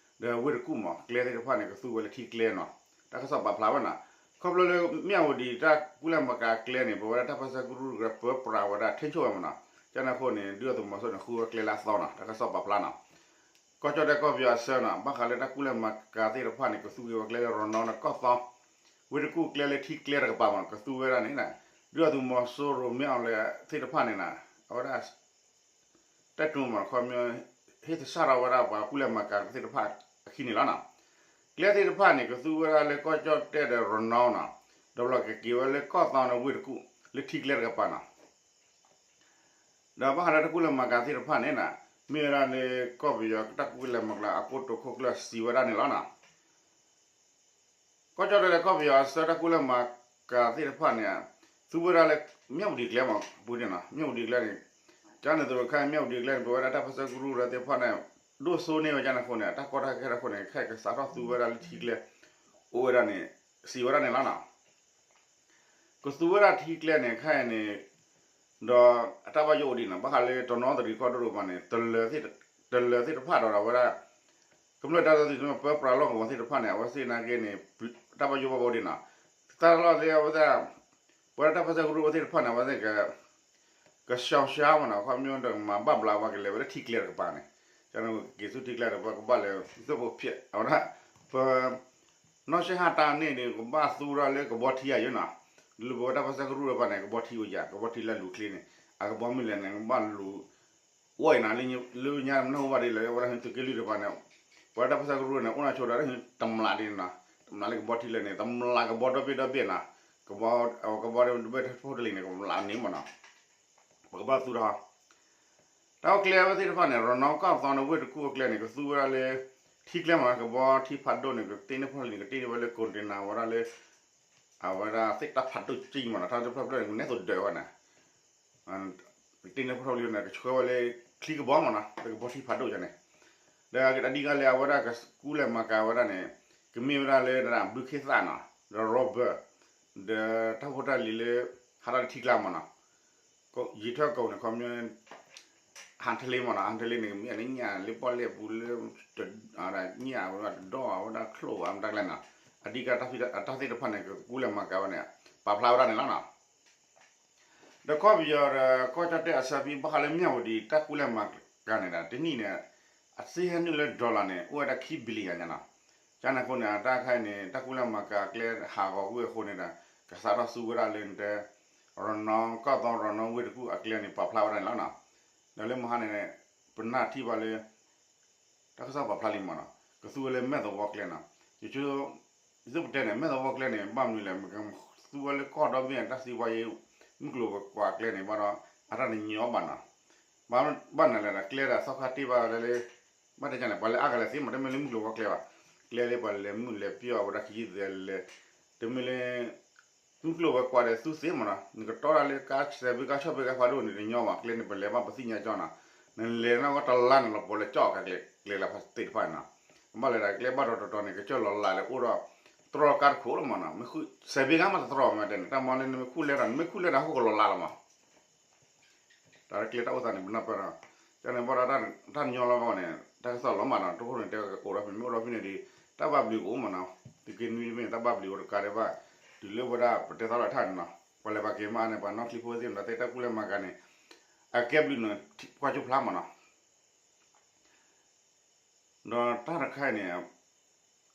ဒီးဝ့ၢ်တကူၣ်မး ကျဲသ့ၣ်တဖၣ်န့ၣ် ကသူဝဲလၢထံကျဲနီၤ, တၢ်ကစီၣ်ပာ်ဖျါဝဲနီၤ, ခီဖျိလၢမၠးဝတံၤတၢ်ကူၣ်လဲၤမၤကၤကျဲန့ၣ် ပဝဲဒၣ်တၢ်ပၢဆှၢကရူၢ်ကရၢပၢပြးဝဲဒၣ် ထိန်းချုပ် ဝဲမးနီၤ, ကန့ၣ်အဃိန့ၣ် ဒုၣ်ဒါသုးမီၤစိရိၤန့ၣ် ဃုဝဲကျဲလၢအသီနီၤ တၢ်ကစီၣ်ပာ်ဖျါနီၤ ကီၢ်ကၠီၣ်တဲၣ်ကီၢ်ပယီၤအဆၢနီၤ ဘၣ်ဃးလၢတၢ်ကူၣ်လဲၤမၤကၤသ့ၣ်တဖၣ်န့ၣ် ကသူက့ၤဝဲကျဲလၢ ရနီ ဒီးကီၢ်သီ, ဝ့ၢ်တကူၣ်ကျဲလၢထံကျဲတကပၤမး ကသူဝဲဒၣ်န့ၣ်, ဒုၣ်ဒါသုးမီၤစိရိၤမ့ၢ်အီၤလဲၣ်သ့ၣ်တဖၣ်န့ၣ်နီၤ အဝဲဒၣ် တၢ်တိၢ်မး ခီဖျိ ဟ့ၣ်သဆၣ်ထီၣ်ဝဲဒၣ်ပှၤကူၣ်လဲၤမၤကၤသ့ၣ်တဖၣ်အခံန့ၣ်လီၤနီၤ, ကျဲသ့ၣ်တဖၣ်န့ၣ် ကသူဝဲဒၣ်လၢကီၢ်ကၠီၣ်တဲၣ်ဒီး ရနီ နီၤ, ဒီးဘျီကက့ၤဝဲလၢကီၢ်သီန့ၣ် ဝ့ၢ်တကူၣ် လၢထံကျဲတကပၤနီၤ ဒီးဘၣ်ဃးလၢတၢ်ကူၣ်လဲၤမၤကၤသ့ၣ်တဖၣ်န့ၣ်နီၤ, မ့ၢ်ဝဲဒၣ်လၢကီၢ်ပယီၤတၢ်ကူၣ်လဲၤမၤကၤ အကိတိာ်ခိၣ်ကျၢၢ်စံးဝဲဒၣ်န့ၣ်လီၤနီၤ. ကီၢ်ကၠီၣ်တဲၣ်ဒီးကီၢ်ပယီၤအဆၢတၢ်ကူၣ်လဲၤမၤကၤသ့ၣ်တဖၣ်န့ၣ်, သူဝဲဒၣ်လၢ မၠးဝတံၤကျဲမး ပူၤန့ၣ်နီၤ, မၠးဝတံၤကျဲန့ၣ်, ကန့ၣ်သရူးခဲအံၤ မၠးဝတံၤကျဲန့ၣ် ပဝဲဒၣ်တၢ်ပၢဆှၢကရူၢ်ဒီးသ့ၣ်တဖၣ်န့ၣ် ဒိၣ်စိန့ၢ်ဝဲကန့ၣ်အဃိန့ၣ် တၢ်ကီတၢ်ခဲတၢ်အဃိန့ၣ် ခဲအံၤကစးထီၣ်သူဝဲဒၣ်လၢထံကျဲ အိၣ်ဝဲဒၣ်န့ၣ် စံးဝဲဒၣ်န့ၣ်လီၤနီၤ. ကသူဝဲဒၣ်ထံကျဲန့ၣ် ခဲအံၤန့ၣ် ဒီးအတၢ်ဘၣ်ယိၣ်အိၣ်ဒံးနီၤ, ဘၣ်ဃးလၢတနီသရံၣ်ကီၢ်ဒိၣ်ဒိၣ်မးန့ၣ် တလၢၤသ့ၣ်တဖၣ်ဒီးအဝဲဒၣ် ကမျၢၢ်တၢ်သ့ၣ်တဖၣ်ပၢပြးလီၢ်ကဝီၤသ့ၣ်တဖၣ်န့ၣ် အဝဲသ့ၣ်နာ်က့န့ၣ် တၢ်ဘၣ်ယိၣ်ဘၣ်ဘီဒံးနီၤ, တၢ်လီၢ်သ့ၣ်အဝဲဒၣ် ပဝဲဒၣ်တၢ်ပၢဆှၢကရူၢ်ဝဲသ့ၣ်တဖၣ်န့ၣ် အဝဲသ့ၣ် ကရှောင်ရှားမးနီၤ, ခီဖျိဒီးမၤဘၣ်ဘျးဝဲကလဲၤဝဲလၢထံကျဲတကပၤန့ၣ်, ကန့ၣ်က့ၤဆူထံကျဲတကပၤ ကဘၣ်လဲၤ သိၣ်ဖိဖျဲး အဝဲဒၣ် ပ နီၢ်ဆ့ၣ်ဟၣ်တၢ်န့ၣ်န့ၣ် ကဘၣ်သူဝဲဒၣ်လၢကဘီထံအယိာ်နီၤ, ဒ်လၢပဝဲတၢ်ပၢဆှၢကရူၢ်တဖၣ်န့ၣ် ကဘီထံအိၣ်ယၤ ကဘီထံလၢလူၤချ့န့ၣ် အကဘီမ့ၢ်လဲၤန့ၣ် ကဘၣ်လူၤ အိၣ်အံၤနၤလၢညါမနုၤဟူဘၣ်ဒ်လဲၣ် အဝဲဒၣ်သုးက့လွံၢ်တကပၤန့ၣ်, ပဝဲတၢ်ပၢဆှၢကရူၢ်န့ၣ် အိၣ်နၤဆိဒီးတမျးဒ်န့ၣ်နီၤ, တမျးလၢကဘီထံလဲၣ်န့ၣ် တမျးကဘီဒီဘ့ၣ်ဒီဘ့ၣ်နီၤ, ကဘီ ကဘီဒီဘ့ၣ်တဖၣ်တလံၤန့ၣ် ကမျးန့ၣ်မးနီၤ, ပကဘၣ်သူဒီး တၢ်အိၣ်ကျဲဝဲသ့ၣ်တဖၣ်န့ၣ် ရနီကီၢ်သီန့ၣ် ဝ့ၢ်တကူၣ်အကျဲန့ၣ် ကသူဝဲဒၣ်လၢ ထံကျဲမး ကဘီထံဖးဒိၣ်န့ၣ် ကတ့န့ၢ်ဖီၣ်လံန့ၣ် ကတ့န့ၢ်ဝဲလၢ container ဝဲဒၣ်လၢ အဝဲဒၣ်သ့ၣ်တၢ်ဖးဒိၣ်ကံမးနီၤ တၢ်တဖျၢၣ်ဖျၢၣ်န့ၣ် ကနဲသိးဒၢးဝဲန့ၣ် ကတ့န့ၢ်ဖီၣ်လံန့ၣ် ကဆှၢဝဲလၢ ချံကဘီမးနီၤ လၢကဘီထံဖးဒိၣ်န့ၣ်, ဒီးအဓိကလဲၣ် အဝဲဒၣ်ကကူလဲၤမၤကၤဝဲဒၣ်န့ၣ် ကမ့ၢ်ဝဲဒၣ်လၢ ဘုခ့သၣ်နီၤ ဒီး Robert ဒီးတၢ်ဖိတၢ်လံၤလၢ ဟးထီၣ်လၢထံကျါမးနီၤ ယံာ်ထီၣ်ကိာ်န့ၣ် ခီပညီ ဟးထလ့မးနီၤ ဟးထလ့န့ၣ် ကမ့ၢ်အန့ၣ်ညၣ်လၢပီၣ်လဲၣ်ပူၤလၢ ညၣ်ဝဲဒၣ်တဒီၣ်ဝဲဒၣ်ချိၣ်ဝဲမတၤကျဲနီၤ အဓိကတၢ်သ့ၣ်တဖၣ်န့ၣ် ကကူလဲၤမၤကၤဝဲန့ၣ် ပာ်ဖျါဝဲဒၣ်န့ၣ်လီၤနီၤ ဒီးကီၢ်ပယီၤဒီးကီၢ်ကၠီၣ်တဲၣ်အဆၢဖံဘၣ်ဃးလၢမၠၣ်ဝတံၤ တၢ်ကူလဲၤမၤကၤန့ၣ်ဒီး တနံၣ်န့ၣ် အစ့ဟဲနုာ်လၢ dollar န့ၣ် အိၣ်ဝဲဒၣ်ခံ billion ညါနီၤ ကန့ၣ်အဃိန့ၣ် တၢ်ခါအံၤန့ၣ် တၢ်ကူလဲၤမၤကၤကျဲဟးဂီၤကွံာ်အဃိန့ၣ်ဒီး ကစးထီၣ်သူဝဲဒၣ်လၢနတဲ ရနီ ကီၢ်သီရနီဝ့ၢ်တကူၣ်အကျဲန့ၣ် ပာ်ဖျါဝဲဒၣ်န့ၣ်လီၤနီၤ ဒီးလၢမဟါန့ၣ် ပနၢ်ထံၣ်ဘၣ်လၢ တၢ်ကစီၣ်ပာ်ဖျါလံမးနီၤ ကသူဝဲလၢမဲၣ်သဝီကျဲနီၤ ယဆိ ယဆိပတဲန့ၣ် မဲၣ်သဝီကျဲန့ၣ် ဘၣ်မနုၤလဲၣ် မ့ၢ်ကသူဝဲလၢကီၢ်ဒီဘ့ၣ် တၢ်စံးဝါယံၤ မုၢ်ကျိၤဝဲၤကွာ်ကျဲန့ၣ် ဘၣ်ဒီး အတၢ်တညီဘၣ်နီၤ ဘၣ် ဘၣ်နၤလဲၣ်ဒီး ကျဲဒီးသီခါတ့ၢ်ဘၣ်ဝဲဒၣ်လၢ ဘၣ်တဲကန့ၣ် ပှၤလဲၤအါဂၤလဲၤသ့မး တမ့ၢ်လၢမုၢ်ကျိၤဝဲၤကွာ်ကျဲဘၣ် ကျဲလၢပှၤလဲၤမုၢ်လဲၤပျီၢ်ဝဲဒၣ်ခံယံၤသဲလဲၣ် တမ့ၢ်လၢ မုၢ်ကျိၤဝဲၤကွာ်ဒီးသူသ့မးနီၤ နကတီတၢ်လၢကါ စဲးဘ့ကါဆီၣ်ဘ့ကါဖးဒိၣ်န့ၣ် တညီဘၣ် ကျဲန့ၣ် ပလဲၤဘၣ်ပသ့ၣ်ညါကၠီနီၤ နလဲၤနီၣ်ဝဲတလါန့ၣ် လီၤပှီၢ်လၢကၠီၣ်ကကျဲ ကျဲလၢဖးသ့ၣ်တဖၣ်န့ၣ်နီၤ ဘၣ်လဲၤဒီးကျဲဘၣ်ဒီးတီၤတီၤန့ၣ် ကစၢၢ်လီၤလးလၢအိၣ်ဒီး တြီကါတခိၣ်လီၤမးနီၤ မ့ၢ်ဃု စဲးဘ့ကါမးတတြီမးတဲန့ၣ် တၢ်မၤလၢနမ့ၢ်ခူၣ်လဲဒီး နမ့ၢ်ခူၣ်လဲဒီးဟီၣ်ခိၣ်လီၤလးလီၤမး တၢ်လၢကျဲတၢ်အိၣ်သးန့ၣ် ပနၢ်ပၢၢ်ဒီး ကန့ၣ်ဘၣ်ဒီး တၢ်ညီလီၤကီးန့ၣ် တၢ်ကစီၣ်လီၤမးနီၤ တခိၣ်န့ၣ်တဲအိၣ်ဒီးဖဲန့ၣ် မ့ၢ်အိၣ်ဒီးဖဲန့ၣ်ဒီး တၢ်ဘၣ်ဘျုးကအိၣ်မးနီၤ သုးက့နွံတမ့ၢ် တၢ်ဘၣ်ဘျုးအိၣ်တကးဒံးဘၣ် တုၤလၢဝဲဒၣ်ပတဲသီလီၤထၣ်န့ၣ်နီၤ ပှၤလဲၤပှၤက့ၤမးန့ၣ် ပှၤနီၣ်ချံဖိသ့ၣ်မး တၢ်ကူလဲၤမၤကၤန့ၣ် အကဲဘျုးန့ၣ် ကွၢ်ကၠိဖျါမးနီၤ ဒီးတၢ်တခါအံၤန့ၣ်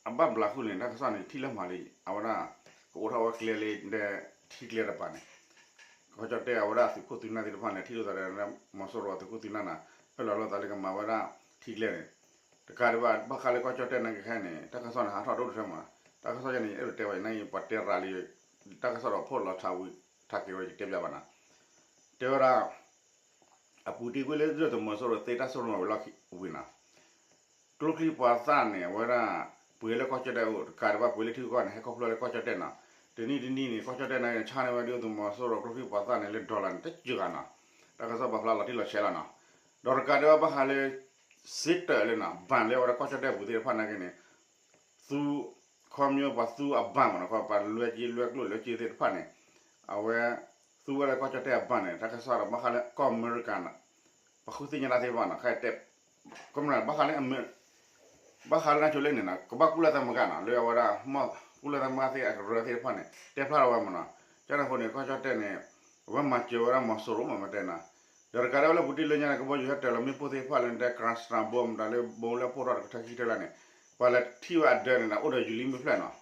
အဘၣ်ဘျးဃုာ်န့ၣ် တၢ်ကစီၣ်န့ၣ် ထံၣ်လၢမၤလံ အဝဲဒၣ် ကအိးထီၣ်ဝဲကျဲလၢ ထံကျဲတပၤန့ၣ် ကီၢ်ကၠီၣ်တဲၣ်အဝဲဒၣ်သုးခိၣ်သုးနၢ်သ့ၣ်တဖၣ်န့ၣ် ထံၣ်လိာ်သးဒီး မီၤစိရိၤသုးခိၣ်သုးနၢ်န့ၣ် ဟဲလီၤလိာ်သးလၢကမၤဝဲဒၣ်ထံကျဲန့ၣ် တကးဒံးဘၣ် ဘၣ်ဃးလၢကီၢ်ကၠီၣ်တဲၣ်နာ်က့ခဲအံၤန့ၣ် တၢ်ကစီၣ်န့ၣ် ဟးထီၣ်ဒိၣ်တထၢမး တၢ်ကစီၣ်ယဲန့ၣ် အဲၣ်ဒိးတဲဝဲအံၤန့ၣ် ပှၤတဲရၤလံ တၢ်ကစီၣ်ဒီးဖိလီၤဆါဝံၤ ထးက့ၤဝဲယတဲပျးဘၣ်နၤ တဲဝဲဒၣ် အပူၤတ့ၢ်ကွံာ်လၢဒုၣ်ဒါသုးမီၤစိရိၤသ့တၢ်စိတၢ်ကမီၤဝံၤလီၢ်ခံဝံၤနီၤ ကျိချံမျိာ်သၣ်န့ၣ် အဝဲဒၣ် ပှ့ၤလၢကီၢ်ကၠီၣ်တဲၣ်အိၣ် တကးဒံးဘၣ်ပှ့ၤလၢထံဂုၤကီၢ်ဂၤန့ၣ် ဟဲခီဖျိလၢကီၢ်ကၠီၣ်တဲၣ်နီၤ တနံၣ်တနံၣ်န့ၣ် ကီၢ်ကၠီၣ်တဲၣ်န့ၣ် ဆါန့ၢ်ဝဲဒုၣ်ဒါသုးမီၤစိရိၤကျိချံမျိာ်သၣ်န့ၣ်လၢ dollar န့ၣ် တစှၤဂၤနီၤ တၢ်ကစီၣ်ပာ်ဖျါလီၤတံၢ်လီၤဆဲးလီၤနီၤ ဒီးတကးဒံးဘၣ်ဘၣ်ဃးလၢ စ့တၢးလၢနီၤ ဘၣ်လၢအဝဲဒၣ်ကီၢ်ကၠီၣ်တဲၣ်ပူၤသ့ၣ်တဖၣ်နာ်က့န့ၣ် သူ ခီပညီပှၤသူအဘၣ်မးနီၤ ပှၤလွဲက့လွဲကျိၣ်လွဲက့သ့ၣ်တဖၣ်န့ၣ် အဝဲ သူဝဲဒၣ်ကီၢ်ကၠီၣ်တဲၣ်အဘၣ်န့ၣ် တၢ်ကစီၣ်ဒီးဘၣ်ဃးလၢကီၢ်အမဲရကၤန့ၣ် ပှၤဃုသ့ၣ်ညါတၢ်သ့ၣ်တဖၣ်နီၤ ခဲအံၤတဲ ကမျၢၢ်ဘၣ်ဃးလၢ ဘၣ်ဃးလၢနဆိလၢန့ၣ်နီၤ ကဘၣ်ကုလသမဂ္ဂနီၤ လၢအဝဲဒၣ် ကုလသမဂ္ဂသ့ၣ်အကရၢသ့ၣ်တဖၣ်န့ၣ် တဲဖျါထီၣ်ဝဲမးနီၤ ကန့ၣ်အဃိန့ၣ် ကီၢ်ကၠီၣ်တဲၣ်န့ၣ် အဝဲမၤစၢၤဝဲဒၣ်မီၤစိရိၤမး မ့ၢ်တဲနီၤ ဒီးတကးဒံးဘၣ်လၢပူၤတ့ၢ်လၢညါန့ၣ် ကဘီယူၤဟဲတၢၤလီၤမ့ၣ်ပိၢ်သ့ၣ်တဖၣ်လၢနတဲ Krasnodar ဘိမးတၢ်လၢဘိလၢပိၢ်ထီၣ်တကထၢခံကထၢလၢန့ၣ် ပှၤလဲၤထံၣ်ဝဲအဒၢးန့ၣ်ဒီး အိၣ်ဒီးယူၤလံမ့ၢ်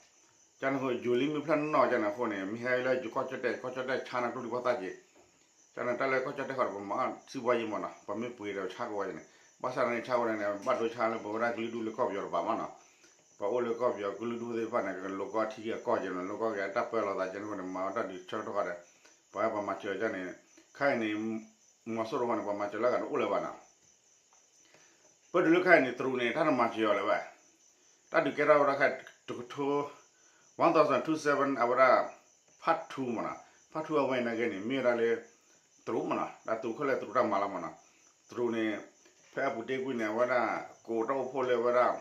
ဖျၢၣ်နီၤ ကန့ၣ်အဃိ ယူၤလံမ့ၢ်ဖျၢၣ်နီၢ်ကန့ၣ်အဃိန့ၣ် မ့ၢ်ဟဲလၢယကီၢ်ကၠီၣ်တဲၣ် ကီၢ်ကၠီၣ်တဲၣ်ဆါန့ၣ်ကျိချံမျိာ်သၣ်က့ၤ ကန့ၣ်တၢ်လၢကီၢ်ကၠီၣ်တဲၣ်ဃီဒီး ပမၤစံးဘှါယံၤမးနီၤ ပမ့ၢ်ပှ့ၤဒီးဆါကဝဲန့ၣ် ဘၣ်ဆၣ်န့ၣ်ဆါဝဲန့ၣ် ဘၣ်ဒိဆါလၢပဝဲဒၣ်ကလုာ်ဒူၣ်လၢကီၢ်ပယီၤတပၤမးနီၤ ပှၤအိၣ်လၢကီၢ်ပယီၤကလုာ်ဒူၣ်သ့ၣ်တဖၣ်န့ၣ် ကလိာ်ကီထံကီၢ်က့ၤနီၤ လိာ်ကီက့ၤအတၢ်ပၢလီၤသးကန့ၣ်အဃိန့ၣ် မၤဝဲတၢ်ဒုးဆၢကတီၢ်ဃီဒီး ပှၤပှၤမၤစၢၤကန့ၣ် ခဲအံၤန့ၣ် မီၤစိရိၤဃီန့ၣ် ပှၤမၤစၢၤလၢအဂၤတအိၣ်လၢၤဘၣ်နီၤ ပၢတုၤလၢခဲအံၤန့ၣ် တရူးန့ၣ် တၢ်တမၤစၢၤအီၤလၢၤဘၣ် တၢ်ဒုးကဲထီၣ်ဝဲဒၣ်ခဲအံၤ တကထိ one thousand two seven အဝဲဒၣ် part two မးနီၤ part two အဝဲအံၤနာ်က့န့ၣ် မ့ၢ်ဝဲဒၣ်လၢ တရူးမးနီၤ တၢ်သူခဲလၢာ်တရူးတၢ်မၤလီၤမးနီၤ တရူးန့ၣ် ဖဲအပူၤတ့ၢ်ကွံာ်န့ၣ် အဝဲဒၣ် ကအိၣ်တၢ်အိၣ်ဖှိၣ်လၢအဝဲဒၣ်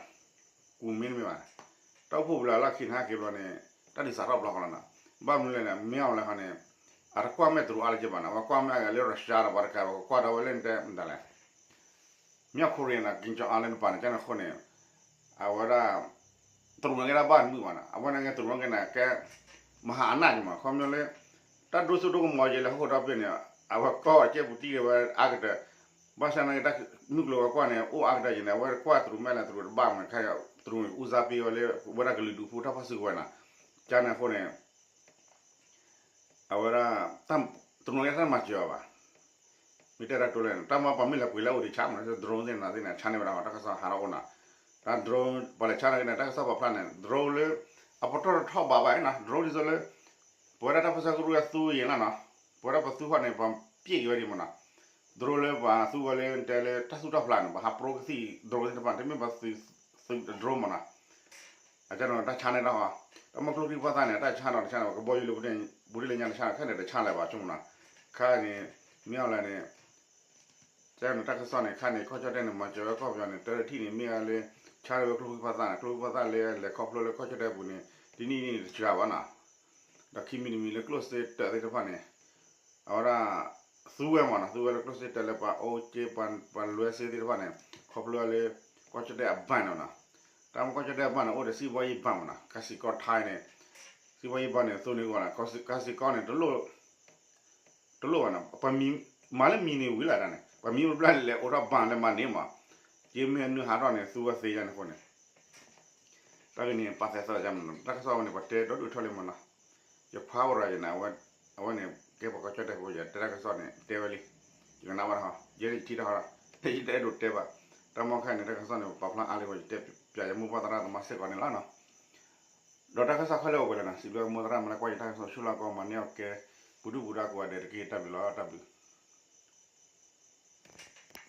ကူမ့ၢ်တမ့ၢ်ဘၣ် တၢ်အိၣ်ဖှိၣ်ပူၤလၢအလီၢ်ခံန့ၣ် ဟဲက့ၤဘျီန့ၣ် တၢ်ဒုးစးထီၣ်ဘျီဃီလီၤနီၤ ဘၣ်မနုၤလဲၣ်န့ၣ် မ့ၢ်အီၤလဲၣ်ဃီန့ၣ် အတကွၢ်မဲာ်တရူးအါလၢၤဘၣ်နီၤ အဝဲကွၢ်မဲာ်အဂၤလၢ Russia ဒီးပှၤတကးဘၣ် ကကွၢ်ဒီးဝဲလၢနတဲမတၤလဲၣ် မြောက်ကိုရီးယားနီၤ ကင်မ်ဂျုံအွန်လၢ နပၤန့ၣ် ကန့ၣ်အဃိန့ၣ် အဝဲဒၣ် တရူးန့ၣ်ကဲဒၣ်ဘၣ်မုာ်ဘၣ်နီၤ အဝဲန့ၣ်ကဲတရူးန့ၣ်ကဲ မဟာအင်အားကြီးမး ခီပညီလၢ တၢ်ဒိၣ်စိဒိၣ်ကမီၤက့ၤလၢဟီၣ်ခိၣ်ဒီဘ့ၣ်န့ၣ် အဝဲကီၢ်အကဲပူၤတံၢ်က့ၤဝဲအါကတၢၢ် ဘၣ်ဆၣ်န့ၣ် တၢ်မုၢ်ကျိၤဝဲၤကွာ်န့ၣ် အိၣ်အါကတၢၢ်က့ၤန့ၣ် အဝဲကွၢ်တရူးမဲာ်လဲၣ်တရူးတဘၣ်မး ခဲအံၤ တရူးန့ၣ် ဦးစားပေးဝဲလၢ ဝဲဒၣ်ကလုာ်ဒူၣ်ဖိတၢ်ဖီၣ်စုကဝဲၤနီၤ ကန့ၣ်အဃိန့ၣ် အဝဲဒၣ် တရူးန့ၣ်ကဲတၢ်မၤစၢၤအီၤဘၣ် မ့ၢ်တဲတၢ်ကတိၤလဲၣ်န့ၣ် တၢ်မၤပှၤမ့ၢ်လဲၤပှ့ၤလၢအိၣ်ဒံးဆါမး drone သ့ၣ်နၤသ့ၣ်န့ၣ် ဆါန့ၢ်ဝဲဒၣ်မး တၢ်ကစီၣ်ဟးထီၣ်အိၣ်နီၤ တၢ် drone ပှၤလဲၤဆါန့ၢ်က့ၤန့ၣ် တၢ်ကစီၣ်ပာ်ဖျါန့ၣ် drone လၢ အပတီၢ်တထီၣ်ဘးဘၣ်နီၤ drone ဒ်သိးလၢ ပဝဲဒၣ်တၢ်ပၢဆှၢကရူၢ်အသူယံၤလီၤနီၤ ပဝဲဒၣ်ပသူဃီန့ၣ် ပှၤပျဲက့ၤဝဲဒံးမးနီၤ drone လၢပှၤသူဝဲလၢတဲလၢတၢ်သူၣ်တၢ်ဖျးန့ၣ် ပှၤဟးပြိကသံၣ် drone သ့ၣ်တဖၣ် တမ့ၢ်ပှၤသုး drone မးနီၤ အကန့ၣ်တၢ်ဆါန့ၢ်တၢ်ဃီ တၢ်မၤကျိချံမျိာ်သၣ်န့ၣ် တၢ်ဆါနီၤ တဆါန့ၣ် ကဘီယူၤလၢပူၤတ့ၢ်လၢညါတဆါ ခဲန့ၣ်တဆါလၢၤဘၣ်ဆိကမိၣ်နီၤ ခဲအံၤန့ၣ် မ့ၢ်အီၤလဲၣ်န့ၣ် ကဲန့ၣ် တၢ်ကစီၣ်န့ၣ် ခါန့ၣ် ကီၢ်ကၠီၣ်တဲၣ်န့ၣ် မၤစၢၤဝဲကီၢ်ပယီၤန့ၣ် တၢတထံၣ်န့ၣ် မ့ၢ်ဝဲလၢ ဆါဝဲကျိချံဖးသၣ်န့ၣ် ကျိချံဖးသၣ်လၢလဲၤခီဖျိလၢကီၢ်ကၠီၣ်တဲၣ်ပူၤန့ၣ် တနံၣ်နံၣ်န့ၣ်တစှၤဘၣ်နီၤ. ဒီးခံမံၤတမံၤလၢကျိၣ်စ့တၢးသ့ၣ်တဖၣ်န့ၣ် အဝဲဒၣ် သူဝဲမးနီၤ, သူဝဲလၢကျိၣ်စ့တၢးလၢပှၤအိၣ်က့ ပှၤလွဲစ့သ့ၣ်တဖၣ်န့ၣ် ခီဖျိလၢ ကီၢ်ကၠီၣ်တဲၣ်အဘၣ်န့ၣ်နီၤ. တၢ်မ့ၢ်ကီၢ်ကၠီၣ်တဲၣ်အဘၣ်န့ၣ် အိၣ်ဒီးစံးဘီယံၢ်ဘၣ်မးနီၤ, ကစံးကီးထဲန့ၣ် စံးဘီယံၢ်ဘၣ်န့ၣ် သိန့ၢ်ဂီၤနီၤ, ကစံးကီးန့ၣ် တလိၣ်ဘၣ်နီၤ, ပှၤမံၤမၤလၢမံၤန့ၣ်ဝံၤလၢ်တၢ်န့ၣ် ပှၤမံၤမပျၢ်လဲၤအိးထီၣ်ဘၣ်လၢမၤန့ၣ်မး, က့မ့ၢ်အနုၢ်ဟးထီၣ်န့ၣ် သူဝဲသ့ယါန့ၣ်အဃိန့ၣ် တၢ်ဂ့ၢ်န့ၣ် ပာ်သဲးသီယါမးနီၤ, တၢ်ကစီၣ်ဝဲန့ၣ် ပှၤတဲဒီဒူၣ်ထီၣ်လံမးနီၤ. ယခွါအိၣ်ဒီးယၤန့ၣ် အဝဲန့ၣ် ကဲပှၤကီၢ်ကၠီၣ်တဲၣ်ဖိ ယတဲတၢ်ကစီၣ်န့ၣ် တဲဝဲလံ, ယကနၣ်ဘၣ်တဟီ, ယဲယထံၣ်တၢ်ဟီဒီး ယတအဲၣ်ဒိးတဲဘၣ်, တၢ်မီၢ်ခါန့ၣ် တၢ်ကစီၣ်န့ၣ် ပပာ်ဖျါအါလံဝဲ ယတဲပျးယမိၢ်ပၢ်သရၣ်သမါစ့ၢ်ကီးန့ၣ်လီၤနီၤ. ဒီးတၢ်ကစီၣ်ခဲလၢာ်အိၣ်ဝဲလၢနီၤ, စံးဘျုးမိၢ်သရၣ်မၤလၢကွၢ်ယတၢ်ကစီၣ် ဆူၣ်လီၤကီးမၤန့ၢ်အီၣ်ကဲ ပူၤဒူၣ်ပူၤဒါကိးဂၤဒဲးတက့ၢ်, တၢ်ဘျုးလီၤ, တၢ်ဘျုး.